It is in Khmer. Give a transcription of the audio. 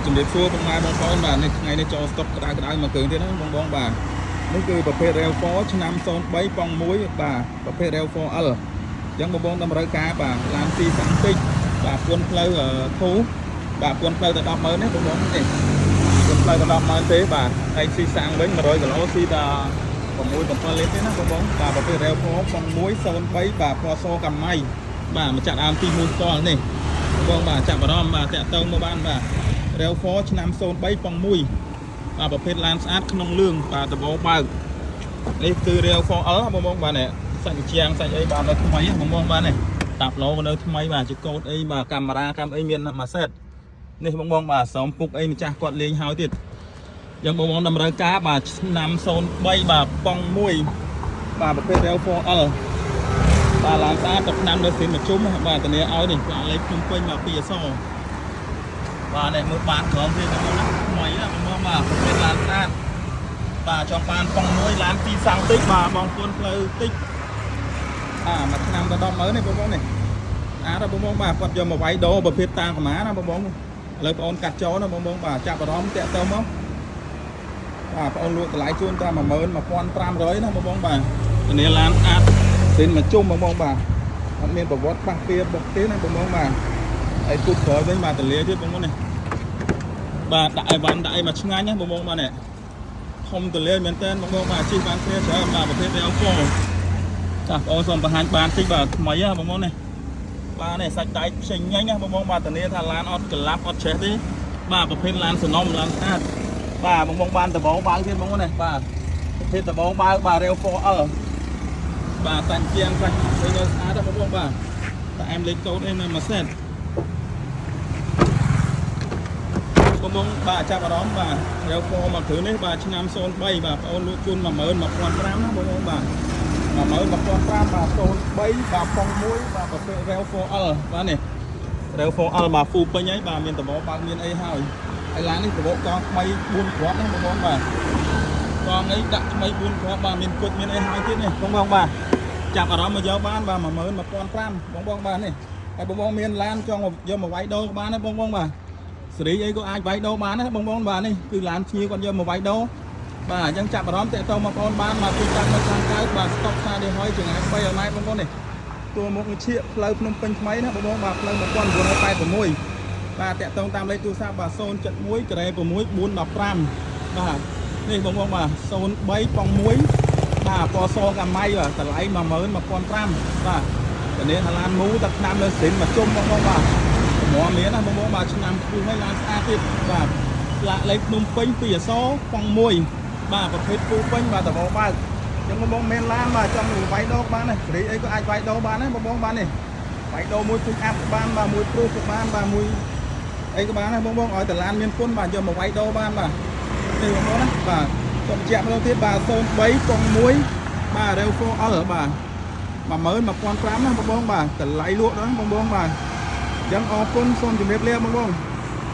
ជំរាបសួរពុកម៉ែបងប្អូនបាទនេះថ្ងៃនេះចូលស្តុកក្តៅក្តៅមកគ្រឿងទៀតណាបងបងបាទនេះគឺប្រភេទ RAV4 ឆ្នាំ03ប៉ុង1បាទប្រភេទ RAV4 L អញ្ចឹងបងបងតម្រូវការបាទឡានស៊ីសាំងតិចបាទពន្ធផ្លូវធូបាទពន្ធផ្លូវទៅ100000នេះបងបងនេះពន្ធផ្លូវទៅ100000ទេបាទហើយស៊ីសាំងវិញ100គីឡូស៊ីតែ6 7លីត្រទេណាបងបងបាទប្រភេទ RAV4 ប៉ុង1 03បាទពណ៌សកាម៉ៃបាទម្ចាស់ដើមទី1ផ្ទាល់នេះបងបាទចាប់អារម្មណ៍បាទតាក់ទងមកបានបាទ RAV4 ឆ្នាំ03ប៉ុង1បាទប្រភេទឡានស្អាតក្នុងលឿងបាទដបបើកនេះគឺ RAV4 L បងបងបាទនេះសាច់ជាងសាច់អីបាទនៅថ្មីបងបងបាទនេះតាប់ឡូក៏នៅថ្មីបាទជាកូដអីបាទកាមេរ៉ាកាំអីមានមួយសេតនេះបងបងបាទស្រោមពុកអីម្ចាស់គាត់លេងហើយទៀតយ៉ាងបងបងតម្រូវការបាទឆ្នាំ03បាទប៉ុង1បាទប្រភេទ RAV4 L បាទឡានស្អាតទឹកឆ្នាំនៅស៊ីនមជុំបាទធានាឲ្យនេះផ្លាកលេខភ្នំពេញបាទពីអស បាទនេះមើលបានក្រោមទៀតបងណាថ្មីណាបងបាទប្រភេទឡានស្អាតបាទចង់បានប៉ុងមួយឡានទីសាំងតិចបាទបងពន្ធផ្លូវតិចអាមួយឆ្នាំទៅ100000នេះបងបងនេះអាតបងបងបាទគាត់យកមកវាយដូរប្រភេទតាកម្មាណាបងបងឥឡូវបងអូនកាត់ចោលណាបងបងបាទចាប់អារម្មណ៍តាក់ទៅមកបាទបងអូនលក់តម្លៃជូនតែ11500ណាបងបងបាទធានាឡានស្អាតសិនមកជុំបងបងបាទអត់មានប្រវត្តិប៉ះពៀបុកទេណាបងបងបាទហើយគូតក្រោយវិញបាទតលាទៀតបងបងនេះ បាទដាក់អីវ៉ាន់ដាក់អីមកឆ្ងាញ់ណាបងបងបាទនេះធំទលាយមែនតើបងបងបាទជិះបានគ្នាច្រើនបាទប្រភេទ RAV4 ចាបងអូនសូមបង្ហាញបានតិចបាទថ្មីណាបងបងនេះបាទនេះសាច់ដែកផ្សេងញញណាបងបងបាទធានាថាឡានអត់ក្លាប់អត់ឆេះទេបាទប្រភេទឡានសនំឡានស្អាតបាទបងបងបានដបងបើកទៀតបងបងនេះបាទប្រភេទដបងបើកបាទ RAV4 L បាទសាច់ជាងសាច់អីនៅស្អាតណាបងបងបាទតែអែមលេខកូដអីនៅមួយសេត បងបងបាទចាប់អារម្មណ៍បាទ RAV4 មកគ្រឿងនេះបាទឆ្នាំ03បាទបងអូនលក់ជូន11500ណាបងបងបាទ11500បាទ03បាទប៉ុង1បាទប្រភេទ RAV4 L បាទនេះ RAV4 L បាទហ្វូពេញហើយបាទមានដបបើកមានអីហើយហើយឡាននេះប្រវកកង់ថ្មី4គ្រាប់ណាបងបងបាទកង់អីដាក់ថ្មី4គ្រាប់បាទមានគុជមានអីហើយទៀតនេះបងបងបាទចាប់អារម្មណ៍មកយកបានបាទ11500បងបងបាទនេះហើយបងបងមានឡានចង់យកមកវាយដូរក៏បានដែរបងបងបាទ សេរីអីក៏អាចវាយដូរបានដែរបងប្អូនបាទនេះគឺឡានភ្ញៀវគាត់យកមកវាយដូរបាទអញ្ចឹងចាប់អារម្មណ៍តាក់ទងបងប្អូនបានមកទីតាំងនៅខាងកើតបាទស្តុកផ្សារឌីហុយចម្ងាយ3ម៉ែត្របងប្អូននេះទួលមុខវិជ្ជាផ្លូវភ្នំពេញថ្មីណាបងប្អូនបាទផ្លូវ1986បាទតាក់ទងតាមលេខទូរស័ព្ទបាទ071ក្រេ6 415បាទនេះបងប្អូនបាទ03ប៉ុង1បាទពណ៌សកាម៉ៃបាទតម្លៃ11500បាទតានេះឡានមូទឹកឆ្នាំលើស្រីមកជុំបងប្អូនបាទ កម្រមានណាបងប្អូនបាទឆ្នាំខ្ពស់ហើយឡានស្អាតទៀតបាទផ្លាកលេខភ្នំពេញពីអសប៉ុង1បាទប្រភេទពូពេញបាទតបបើកអញ្ចឹងបងប្អូនមានឡានបាទចង់វាយដូរបានដែរសេរីអីក៏អាចវាយដូរបានដែរបងប្អូនបាទនេះវាយដូរមួយ pick up ក៏បានបាទមួយព្រុសក៏បានបាទមួយអីក៏បានដែរបងប្អូនឲ្យតឡានមានពុនបាទយកមកវាយដូរបានបាទនេះបងប្អូនណាបាទសូមបញ្ជាក់ម្ដងទៀតបាទ03ប៉ុង1បាទ RAV4 L បាទ11500ណាបងប្អូនបាទតម្លៃលក់ដល់បងប្អូនបាទអញ្ចឹងអរគុណសូមជម្រាបលាបងបង